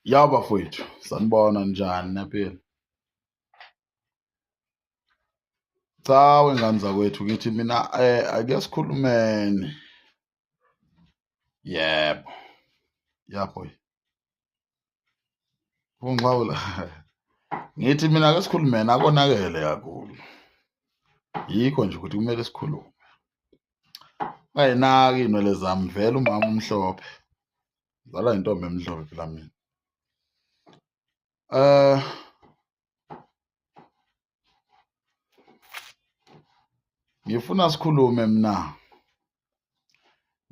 Ya bafowethu, sanibona njani niyaphila? Cha wengane zakwethu ngithi mina ake sikhulumeni. Yebo. Ya boy. Ungixhawula. Ngithi mina ake sikhulumeni akonakele kakhulu. Yikho nje ukuthi kumele sikhulume. Ungayinaki iy'nwele zami vele umama umhlophe. Ngizalwa intombi emhlophe phela mina. Eh ngifuna sikhulume mina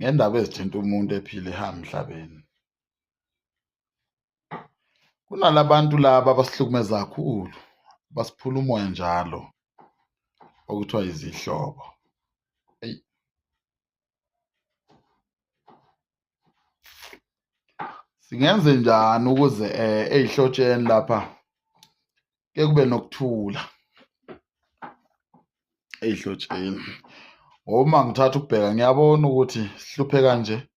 ngendaba ezithinta umuntu ephila ehamba emhlabeni. Kunalabantu laba abasihlukumeza kakhulu, basiphula umoya njalo okuthiwa izihlobo. Eyi. Singenze njani ukuze ey'hlotsheni lapha ke kube nokuthula ey'hlotsheni? Ngoba uma ngithatha ukubheka ngiyabona ukuthi sihlupheka nje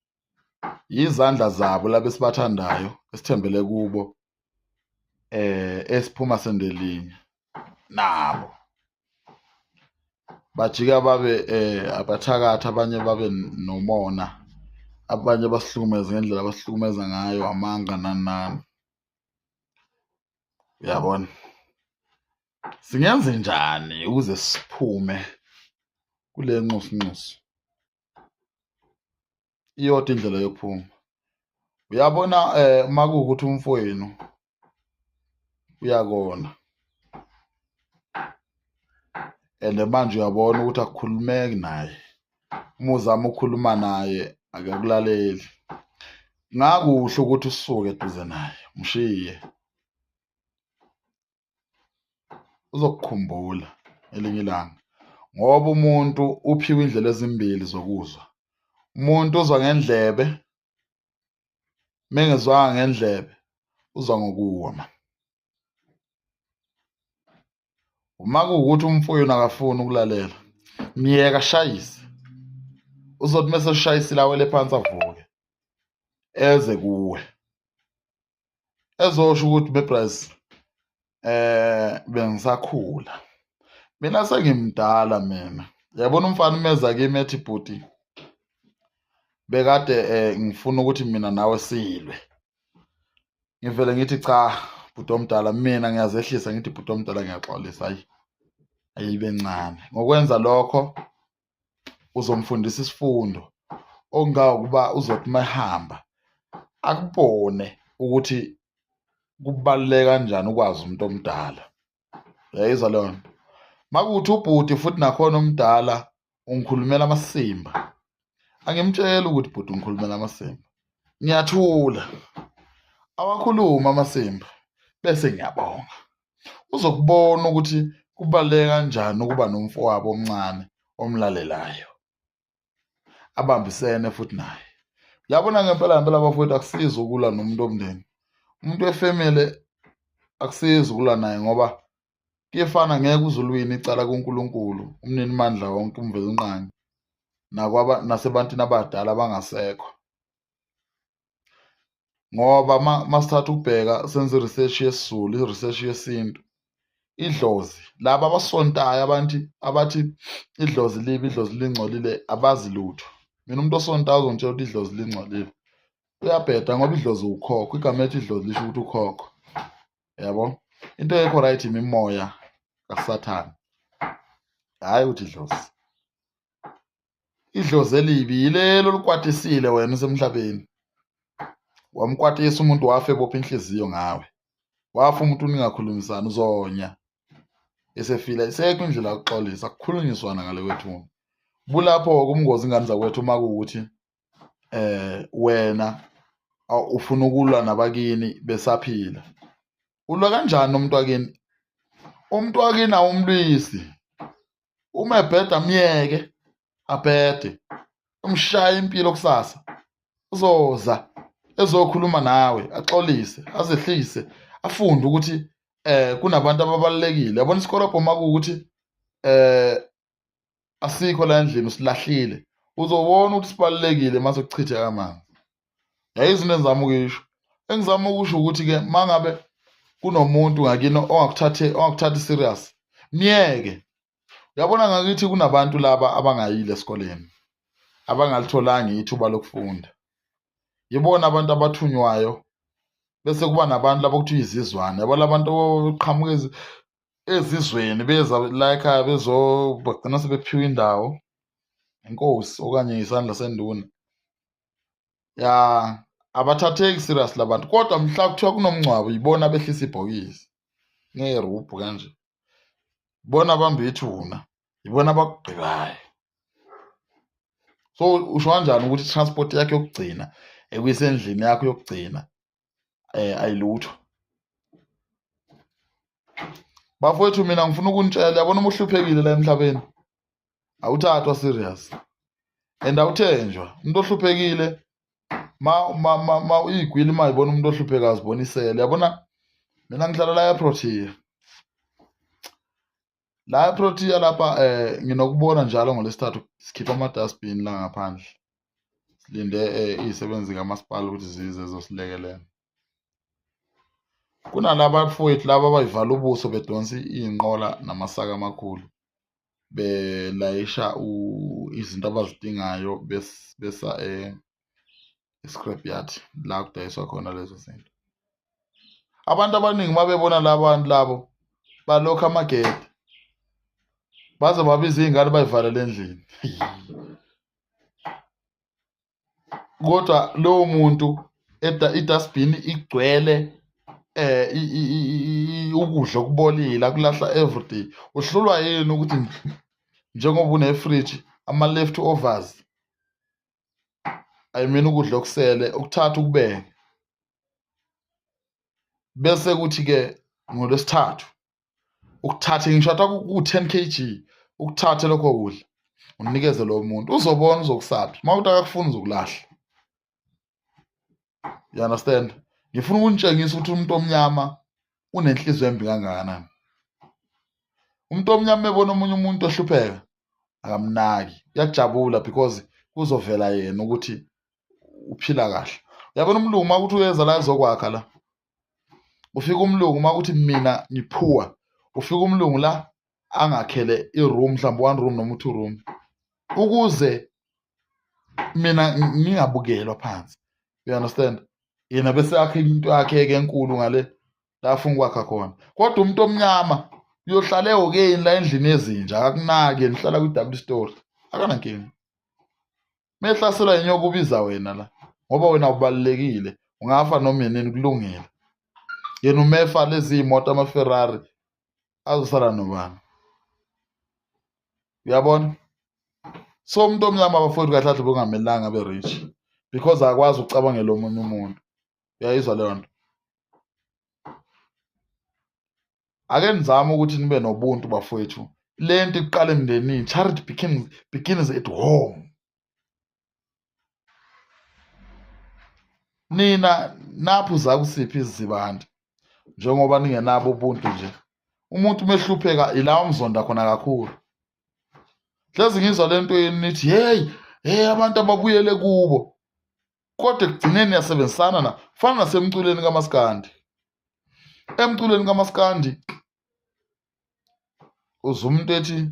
yizandla zabo laba esibathandayo esithembele kubo esiphuma sendelinye nabo bajika babe abathakathi abanye babe nomona abanye basihlukumeze ngendlela abasihlukumeza ngayo amanga nani nani uyabona singenze njani ukuze siphume kule nxusinxusi iyodwa indlela yokuphuma uyabona uma kuwukuthi umfowenu uyakona and manje uyabona ukuthi akukhulumeki naye uma uzama ukukhuluma naye akakulaleli ngakuhle ukuthi usuke eduze naye umshiye uzokukhumbula elinye ilanga ngoba umuntu uphiwe indlela ezimbili zokuzwa umuntu uzwa ngendlebe mengezwanga ngendlebe uzwa ngokuwoma uma kuwukuthi umfowenu akafuni ukulalela myeka ashayise uzothi mese ushayisile awele phansi avuke eze kuwe ezosho ukuthi bebras bengisakhula mina sengimdala mina yabona umfana umeza kimi ethi bhuti bekade ngifuna ukuthi mina nawe silwe ngivele ngithi cha bhuti omdala mina ngiyazehlisa ngithi bhuti omdala ngiyaxolisa ayi ayibe ncane ngokwenza lokho uzomfundisa isifundo okungangokuba uzothi uma ehamba akubone ukuthi kubaluleke kanjani ukwazi umuntu omdala uyayizwa leyo nto makuthi ubhuti futhi nakhona omdala ungikhulumela amasimba angimtsheli ukuthi bhuti ungikhulumela amasimba ngiyathula awakhuluma amasimba bese ngiyabonga uzokubona ukuthi kubaluleke kanjani ukuba nomfowabo omncane omlalelayo abambisene futhi naye yabona ngempela ngempela bafowethu akusizi ukulwa nomuntu omndeni umuntu wefamily akusizi ukulwa naye ngoba kuyefana ngeke uzulwini icala kuNkulunkulu umninimandla wonke umvelinqangi nakwaba nasebantwini abadala abangasekho ngoba masithatha ukubheka senze i-research yesiZulu i-research yesintu idlozi laba abasontayo abantu abathi idlozi libi idlozi lingcolile abazi lutho mina umuntu osontayo uzongitshela ukuthi idlozi lingcolile uyabheda ngoba idlozi ukhokho igama ethi idlozi lisho ukuthi ukhokho yabo into ekho right imimoya kasathane hhayi ukuthi idlozi Idlozi elibi yilelo olikwatisile wena usemhlabeni. Wamkwatisa umuntu wafa ebopha inhliziyo ngawe. Wafa umuntu ningakhulumisani uzonya. Esefile ayisekho indlela yokuxolisa akukhulunyiswana ngale kwethuna. Bulapho-ke ubungozi ingane zakwethu uma kuwukuthi wena ufuna ukulwa nabakini besaphila. Ulwa kanjani nomuntu wakini? Umuntu wakini awumlwisi. Uma ebheda myeke abhede umshaye impilo kusasa uzoza ezokhuluma nawe axolise azehlise afunde ukuthi kunabantu ababalulekile yabona isikorobho uma kuwukuthi asikho la endlini usilahlile uzobona ukuthi sibalulekile mase kuchitheka amanzi yayizwa into engizama ukuyisho. Engizama ukusho ukuthi-ke uma ngabe kunomuntu ngakini ongakuthathi ongakuthathi serious, myeke. Uyabona ngakithi kunabantu laba abangayile esikoleni, abangalitholanga ithuba lokufunda. Yibona abantu abathunywayo bese kuba nabantu laba okuthiwa izizwane, yabo labantu oqhamuka ezizweni beza la ekhaya bezo bagcina sebephiwa indawo inkosi okanye isandla senduna. Ya, abathatheki serious labantu kodwa mhla kuthiwa kunomngcwabo yibona abehlisa ibhokisi ngerubhu kanje. Ibona abamba ithuna, ibona abakugqibayo. So usho kanjani ukuthi i-transport yakho yokugcina ekuyisendlini yakho yokugcina ayilutho? Bafowethu mina ngifuna ukunitshela, yabona uma uhluphekile la emhlabeni awuthathwa serious and awuthenjwa. Umuntu ohluphekile ma ma ma, ma uyigwili uma ibona umuntu ohluphekayo azibona isele. Yabona mina ngihlala la eProtea, la eProtea lapha nginokubona njalo ngolesithathu sikhipha ama-dustbin la ngaphandle, silinde iy'sebenzi zikamasipala ukuthi zize zosilekelela. Kunalaba bafowethu laba abayivala ubuso bedonsa iy'nqola namasaka amakhulu belayisha izinto abazidingayo besa e-scrap yard la kudayiswa khona lezo zinto. Abantu abaningi uma bebona laba bantu labo balokha amagede baze babize iy'ngane bayivalele endlini. Kodwa lowo muntu i-dustbin igcwele ukudla okubolile akulahla everyday. Uhlulwa yini ukuthi njengoba unefriji ama-left overs, I mean ukudla okusele ukuthatha ukubeke bese kuthi-ke ngoLwesithathu ukuthathe ngisho ata ku-10 kg ukuthathe lokho kudla unikeze lo muntu, uzobona uzokusaphi. Uma ukuthi akakufuni uzokulahla. You understand? Ngifuna ukunitshengisa ukuthi umuntu omnyama unenhliziyo embi kangakanani. Umuntu omnyama ebona omunye umuntu ohlupheka akamnaki, uyajabula because kuzovela yena ukuthi uphila kahle. Uyabona umlungu uma kuthi uyeza la ezokwakha la, ufika umlungu uma kuthi mina ngiphuwa, ufika umlungu la angakhele i-room mhlawumbe one room noma u-two room ukuze mina ngingabukelwa phansi. You understand? Yena bese akhe into yakhe-ke enkulu ngale la afuna ukwakha khona. Kodwa umuntu omnyama uyohlala ehhokeni la endlini yezinja, akakunaki yena, uhlala kwi-double story, akanankinga. Mehlaselwa inyoka ubiza wena la ngoba wena ubalulekile, ungafa noma inini kulungile. Yena umefa lezi imoto ama-Ferrari azosala nobani? Uyabona? So umuntu omnyama bafowethu kahle kahle bekungamelanga abe rich because akwazi ukucabangela omunye umuntu. Uyayizwa leyo nto? Ake nizame ukuthi nibe nobuntu bafowethu. Le nto iqala emndenini. Charity begins at home. Nina naphuza kusiphi isizibantu njengoba ningenabo ubuntu nje. Umuntu uma ehlupheka ila umzonda khona kakhulu. Hlezi ngizwa le nto yenu nithi hey hey abantu ababuyele kubo, kodwa ekugcineni niyasebenzisana na fana nasemculweni kamaskandi. Emculweni kamaskandi uzwa umuntu ethi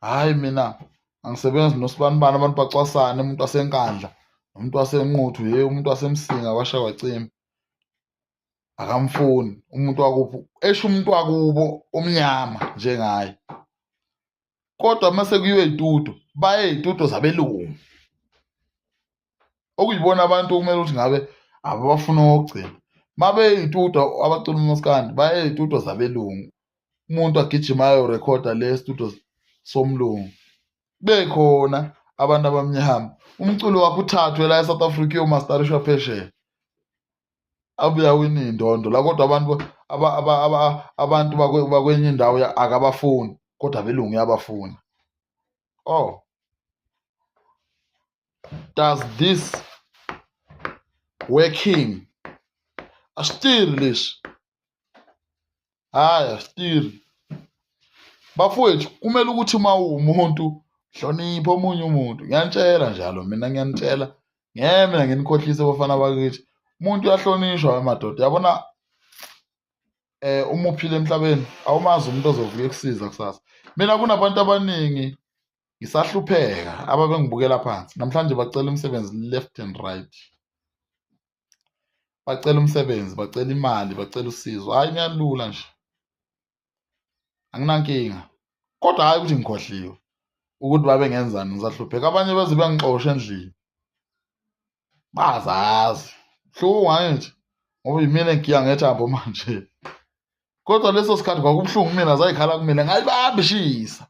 hhayi mina angisebenzi nosibanibani, abantu bacwasane, umuntu waseNkandla nomuntu waseNquthu, hhe umuntu waseMsinga kwasha kwacima akamfuni umuntu wakuphi, esho umuntu wakubo omnyama njengaye. Kodwa uma sekuyiwe ey'tudio baye ey'tudio zabelungu okuyibona abantu okumele ukuthi ngabe ababafuna okokugcina. Uma beye ey'tudio abacula umaskandi baye ey'tudio zabelungu, umuntu agijime ayorekhoda le studio somlungu. Bekhona abantu abamnyama, umculo wakho uthathwe la e-South Africa uyomastarishwa phesheya. Abuye awine iy'ndondo la, kodwa abantu abantu bakwenye indawo akabafuni, kodwa abelungu uyabafuna. Oh, does this working? Asitiri lesi, hhayi asitiri bafowethu. Kumele ukuthi uma uwumuntu Hlonipha omunye umuntu. Ngiyanitshela njalo mina ngiyanitshela ngeke mina nginikhohlise bafana bakithi. Umuntu uyahlonishwa wemadoda. Yabona uma uphila emhlabeni awumazi umuntu ozovuka ekusiza kusasa. Mina kunabantu abaningi ngisahlupheka ababengibukela phansi namhlanje bacela umsebenzi left and right. Bacela umsebenzi, bacela imali, bacela usizo. Hhayi ngiyalula nje. Anginankinga. Kodwa hhayi ukuthi ngikhohliwe ukuthi babe ngenzani ngisahlupheka. Abanye beze bengixosha endlini. Bazazi. Buhlungu angithi ngoba yimina engigiya ngethambo manje. Kodwa leso sikhathi kwakubuhlungu kumina zayikhala kumina ngayibamba ishisa.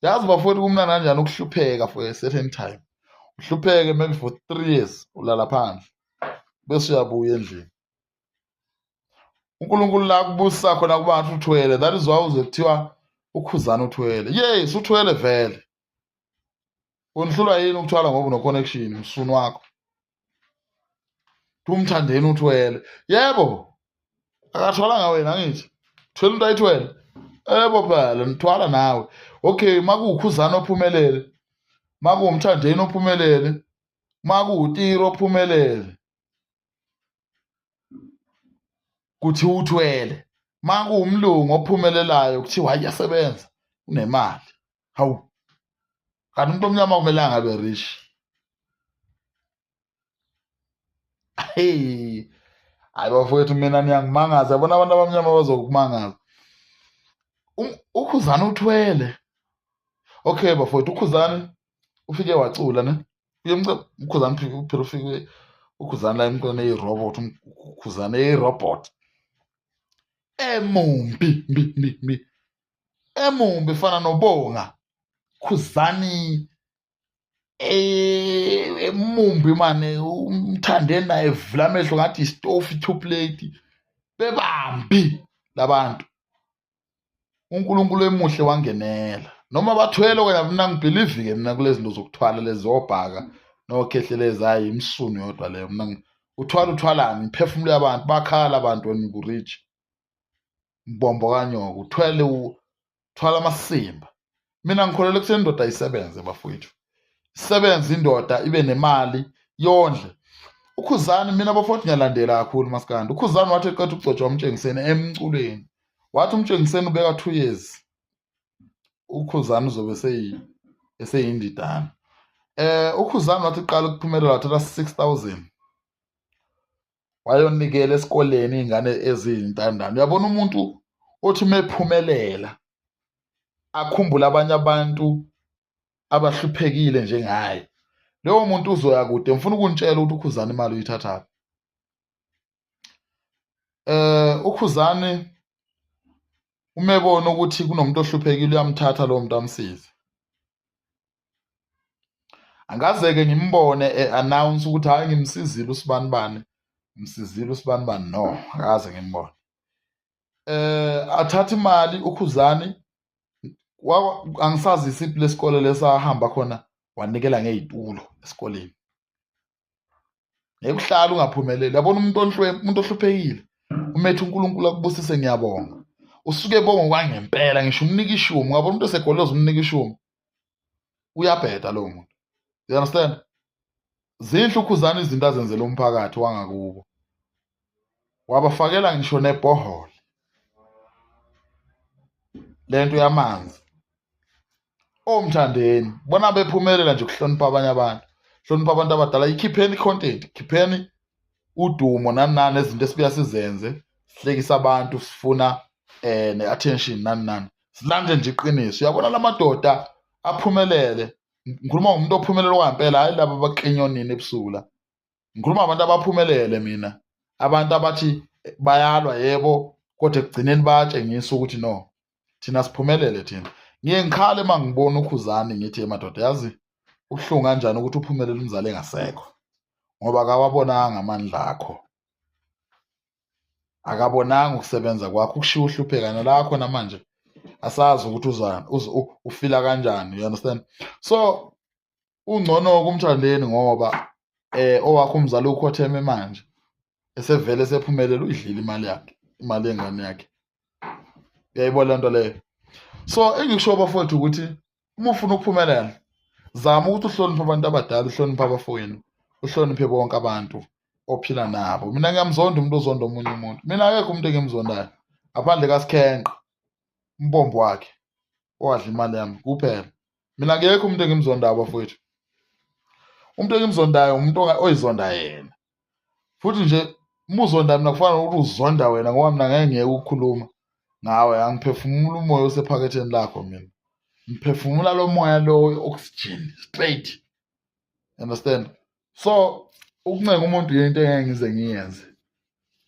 Yazi bafowethu kumnandi kanjani ukuhlupheka for a certain time. Uhlupheke maybe for 3 years ulala phandle bese uyabuya endlini. uNkulunkulu la kubusa khona kuba ngathi uthwele that is why uze kuthiwa ukhuzana uthwele yes uthwele vele unihlulwa yini ukuthwala ngoba uno-connection msunu wakho umthandeni uthwele yebo akathwalanga wena angithi thwele into ayithwele yebo phela nithwala nawe okay makuwukhuzana ophumelele makuwumthandeni ophumelele makuwutiro ophumelele kuthiwa uthwele makuwumlungu ophumelelayo kuthiwa hayi uyasebenza unemali hawu kanti umuntu omnyama akumelanga abe rich hey hayi bafowethu mina niyangimangaza yabona abantu abamnyama bazokumangaza ukhuzane uthwele okay bafowethu ukhuzane ufike wacula ne uyemcela ukhuzane phela ufike ukhuzane la emculweni eyirobot ukhuzane eyirobot emumbi mbi mbi mbi emumbi fana nobonga khuzani emumbi mane umthande naye evula amehlo ngathi isitofu two plate bebambi labantu uNkulunkulu emuhle wangenela noma bathwele wena mina ngibhilivi ke mina kulezi zinto zokuthwala lezi obhaka nokhehlelezi hayi imsunu yodwa leyo mina uthwala uthwalani imphefumulo yabantu bakhala abantu wena ukurich mbombo kanyoko uthwele uthwala amasimba mina ngikholelwa ekutheni indoda isebenze bafowethu isebenze indoda ibe nemali yondle ukhuzani mina bafowethu ngiyalandela kakhulu maskandi ukhuzani wathi eqeda ukugcotshwa umtshengiseni emculweni wathi umtshengiseni ubeka 2 years ukhuzani uzobe seyi eseyindidana ukhuzani wathi qala ukuphumelela wathatha 6000 wayonikela esikoleni iy'ngane eziyintandane uyabona umuntu othi uma ephumelela akhumbule abanye abantu abahluphekile njengaye lowo muntu uzoya kude ngifuna ukunitshela ukuthi ukhuzani imali uyithathaphi ukhuzani uma ebona ukuthi kunomuntu ohluphekile uyamthatha lowo muntu amsize Angazeke ngimbone e-announce ukuthi hhayi ngimsizile usibanibani, ngimsizile usibanibani no, akaze ngimbone. Athathe imali uKhuzani angisazi isiphi lesikole lesahamba khona wanikela ngey'tulo esikoleni. Ngeke uhlale ungaphumeleli. Yabona umuntu onhlwempu, umuntu ohluphekile. Umethe uNkulunkulu akubusise ngiyabonga. Usuke ebonga okwangempela ngisho umnika ishumi, ungabona umuntu esegoloza umnika ishumi. Uyabheda lowo muntu. You understand? Zinhle ukhuzana izinto azenzela umphakathi wangakubo. Wabafakela ngisho nebhohole. Lento yamanzi. Omthandeni bona bephumelela nje ukuhlonipha abanye abantu hlonipha abantu abadala ikhipheni i-content khipheni udumo nani nani ezinto esibuya sizenze sihlekisa abantu sifuna ne-attention nani nani silande nje iqiniso uyabona la madoda aphumelele ngikhuluma ngomuntu ophumelele kwampela hhayi laba abaklinyonini ebusuku la ngikhuluma ngabantu abaphumelele mina abantu abathi bayalwa yebo kodwa ekugcineni bayatshengisa ukuthi no thina siphumelele thina ngiye ngikhale uma ngibona ukhuzani ngithi emadoda yazi ubuhlungu kanjani ukuthi uphumelele umzali engasekho ngoba akawabonanga amandla akho akabonanga ukusebenza kwakho ukushiya uhlupheka nala khona manje asazi ukuthi uzani ufila kanjani you understand so ungcono kumthandeni ngoba owakho umzali ukhotheme manje esevele sephumelele uyidlile imali yakhe imali yengane yakhe uyayibona lento leyo so engikusho bafowethu ukuthi uma ufuna ukuphumelela Zama ukuthi uhloniphe abantu abadala, uhloniphe abafowenu, uhloniphe bonke abantu ophila nabo. Mina ngiyamzonda umuntu ozonda omunye umuntu. Mina akekho umuntu engimzondayo ngaphandle kaSikhenqe, umbombo wakhe owadla imali yami kuphela. Mina akekho umuntu engimzondayo bafowethu. Umuntu engimzondayo umuntu oyizonda yena. Futhi nje uma uzonda mina kufana nokuthi uzonda wena ngoba mina ngeke ngiyeke ukukhuluma ngawe. Angiphefumula umoya osephaketheni lakho mina. Ngiphefumula lo moya lo we-oxygen straight. Understand? So ukuncenga umuntu yinto engeke ngize ngiyenze.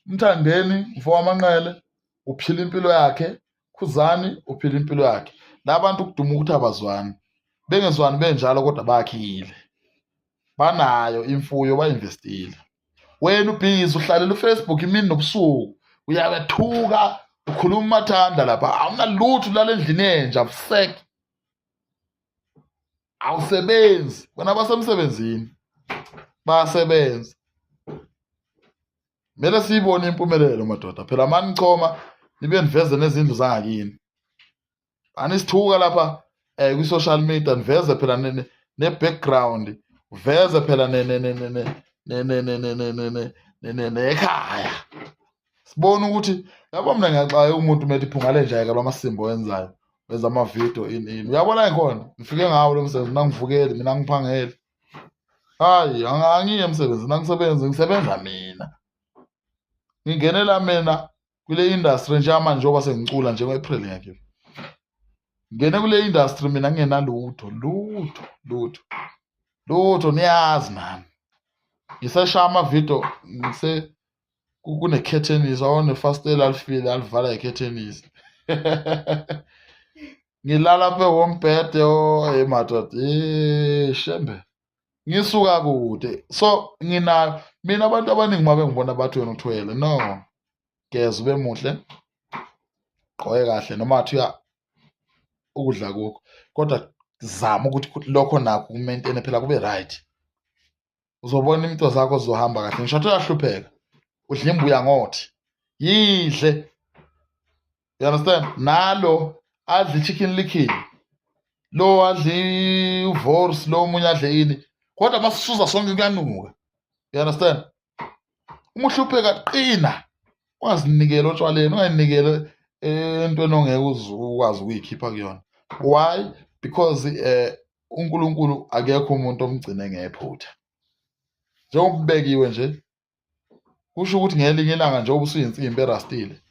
Umthandeni mfo wamanqele uphila impilo yakhe, Khuzani uphila impilo yakhe. Labantu kuduma ukuthi abazwani. Bengezwani benjalo kodwa bakhile. Banayo imfuyo ba-investile. Wena ubhizi uhlalela uFacebook imini nobusuku uyabethuka ukhuluma umathanda lapha awunalutho ulala endlini enja fusek awusebenzi bona basemsebenzini bayasebenza kumele siyibone impumelelo madoda phela manichoma nibe niveze nezindlu zangakini anisithuka lapha kwi-social media niveze phela ne-background uveze phela nekhaya sibone ukuthi yabo mina ngiyaxaka umuntu methi phunga lenja yeka lwamasimba owenzayo wenza amavidiyo ini ini uyabona ngikhona ngifike ngawo lo msebenzi mina ngivukeli mina ngiphangeli hayi angiye emsebenzini angisebenzi ngisebenza mina ngingenela mina kule industry njengamanje njengoba sengicula nje ngo-April ngiyakhipha ngene kule industry mina ngingenalutho lutho lutho lutho niyazi nami ngiseshaya amavidiyo ngise kunekhethenisi awonefastela alifile alivala ikhethenisi ngilala phe wombhede o hey madoda eh shembe ngisuka kude so nginayo mina abantu abaningi uma bengibona bathi wena uthwele no geza ube muhle gqoke kahle noma athi uya ukudla kukho kodwa zama ukuthi lokho nakho kumentene phela kube right uzobona into zakho zizohamba kahle ngisho uyahlupheka udla imbuya ngothi yidle you understand nalo adle i-chicken licken lo adle uvors lo omunye adle ini kodwa masisuza sonke kuyanuka you understand uma uhlupheka qina ungazinikeli otshwaleni ungayinikele entweni ongeke ukwazi ukuyikhipha kuyona why because uNkulunkulu akekho umuntu omgcine ngephutha njengoba ubekiwe nje kusho ukuthi ngelinye ilanga njengoba usuyinsimbi erastile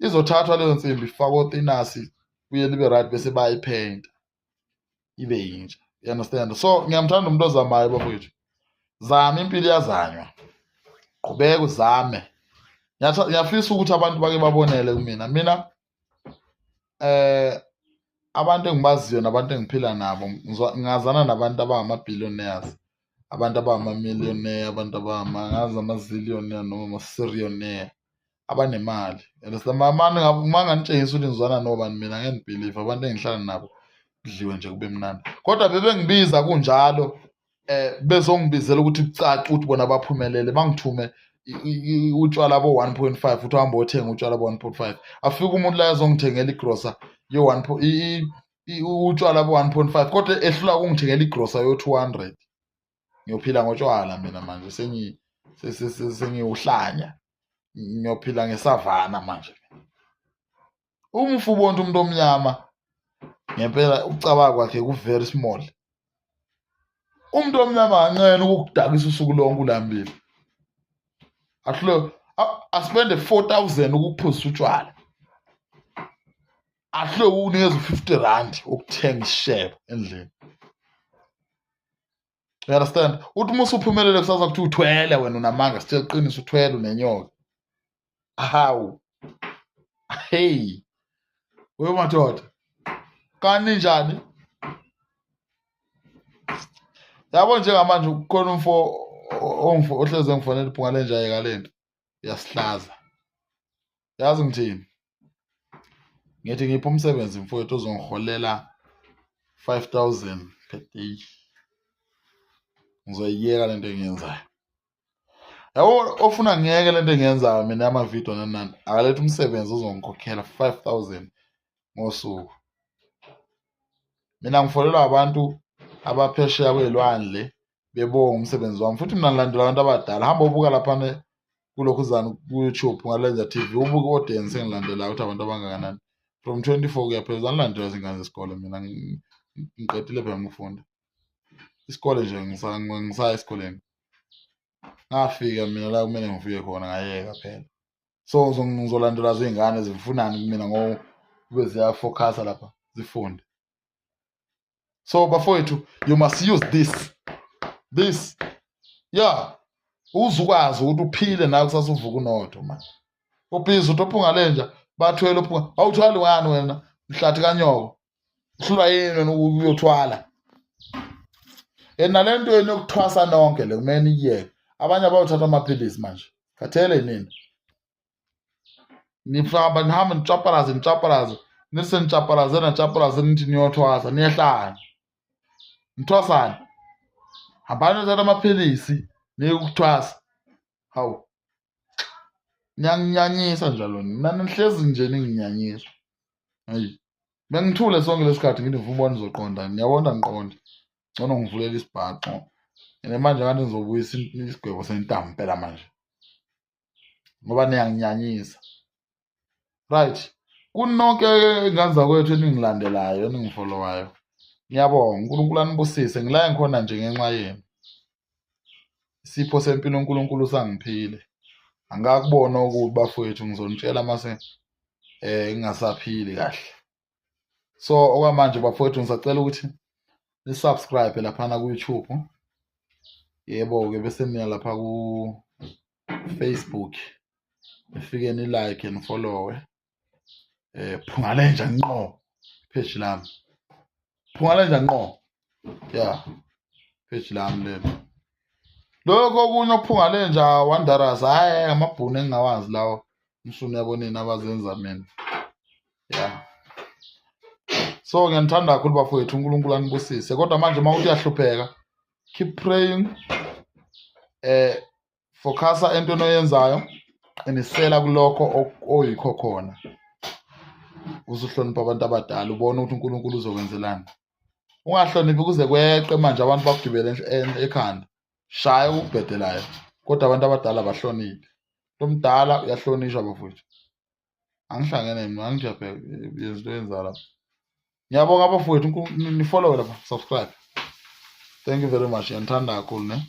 izothathwa leyo nsimbi ifakwe otinasi kuye libe right bese bayayiphenta ibe yintsha you understand so ngiyamthanda umuntu ozamayo bafowethu zama impilo iyazanywa qhubeka uzame ngiyafisa ukuthi abantu bake babonele kumina mina abantu engibaziyo nabantu engiphila nabo ngazana nabantu abangama-billionaires abantu abangama-millionaire abantu ngazi ama-zillionaire noma ama-sirionaire abanemali understand uma nganitshengisa ukuthi ngizwana nobani mina ngeke ngibhilive abantu engihlala nabo kudliwe nje kube mnandi kodwa bebengibiza kunjalo bezongibizela ukuthi kucace ukuthi bona baphumelele bangithume utshwala bo-1.5 ukuthi uhambe othenga utshwala bo-1.5 afike umuntu la ezongithengela igrosa yo-1 utshwala bo-1.5 kodwa ehlula ukungithengela igrosa yo-200 ngiyophila ngotshwala mina manje sengiwuhlanya ngiyophila ngesavana manje uma ufubona umuntu omnyama ngempela ukucabanga kwakhe ku-very small umuntu omnyama anqena ukukudakisa usuku lonke ulambile ahlule aspende 4000 ukuphuzisa utshwala ahlule ukunikeza u-50 rand ukuthenga isishebo endlini you understand uthi uma usuphumelele kusasa kuthiwa uthwele wena unamanga sitshela iqiniso uthwele unenyoka hawu hey we madoda kanti njani yabo njengamanje kukhona umfo omfo ohleze ngifonela ibhunga lenja yeka lento yasihlaza yazi ngithini ngithi ngipha umsebenzi mfowethu ozongiholela 5000 per day ngizoyiyeka lento engiyenzayo yabo ofuna ngiyeke lento engiyenzayo mina yamavidiyo nani nani akalethe umsebenzi ozongikhokhela 5000 ngosuku mina ngifonelwa abantu Abaphesheya kwey'lwandle bebonga umsebenzi wami, futhi mina ngilandela abantu abadala. Hamba ubuka laphana kulokhuzana ku-YouTube Phungalenja TV, ubuke i-audience engilandelayo ukuthi abantu abangakanani. From 24 kuya phezulu angilandelwa zingane zesikole mina, ngiqedile phela ngifunda isikole nje, ngisaya esikoleni. Ngafika mina la kumele ngifike khona, ngayeka phela. So ngizolandelwa ziy'ngane zifunani kumina ngoba kube ziyafokhasa lapha zifunde. So bafowethu, you must use this, yeah, uzukwazi ukuthi uphile nawe kusasa uvuka unotho manje. Ubhizi uthi ophunga lenja bathwele ophunga, awuthwali wani wena mhlathi kanyoko, uhlulwa yini wena uyothwala? And nale nto yenu yokuthwasa nonke le kumele niyiyeke. Abanye abayothatha amaphilisi manje, khathele nina. Nifamba nihamba nitshapalaze nitshapalaze, nithi senitshapalaze natshapalaze, nithi niyothwasa, niyehlanya nithwasana. Hambani nothatha amaphilisi niye ukuthwasa. Hawu, niyanginyanyisa njalo nina, nihlezi nje ninginyanyisa. Hayi, bengithule sonke lesikhathi ngithi ngifuna ubona nizoqonda, niyabona ngiqonde ngcono ngivulela isibhaxo. And manje ngathi ngizobuyisa isigwebo sentambo impela manje ngoba niyanginyanyisa. Right, kunonke ngane zakwethu eningilandelayo, eningifollowayo, ngiyabonga. uNkulunkulu anibusise. Ngila ngikhona nje ngenxa yenu. Isipho sempilo uNkulunkulu usangiphile, angakubona okubi bafowethu, ngizonitshela mase ngingasaphili kahle. So okwamanje bafowethu ngisacela ukuthi ni-subscribe laphana ku-YouTube, yebo-ke, bese niya lapha ku-Facebook, nifike ni-like ni-followe Phungalenja ngqo page lami, Phungalenja ngqo, ya, page lami lelo. Lokho okunye okuphungalenja wanderers, hhayi, amabhunu engingawazi lawo, msunu yabonini abazenza mina. Ya, so ngiyanithanda kakhulu bafowethu, uNkulunkulu anibusise. Kodwa manje uma uthi uyahlupheka, keep praying, focusa entweni oyenzayo, qinisela kulokho oyikho khona, uzuhlonipha abantu abadala, ubone ukuthi uNkulunkulu uzokwenzelani. Ungahloniphi kuze kweqe manje abantu bakugibele ekhanda, shaya ukubhedelayo, kodwa abantu abadala bahloniphe. Lomdala uyahlonishwa bafowethu. Angihlangene mina, angijabhe izinto yenza lapha. Ngiyabonga bafowethu, nifollow lapha, subscribe. Thank you very much, ngiyanithanda kakhulu ne.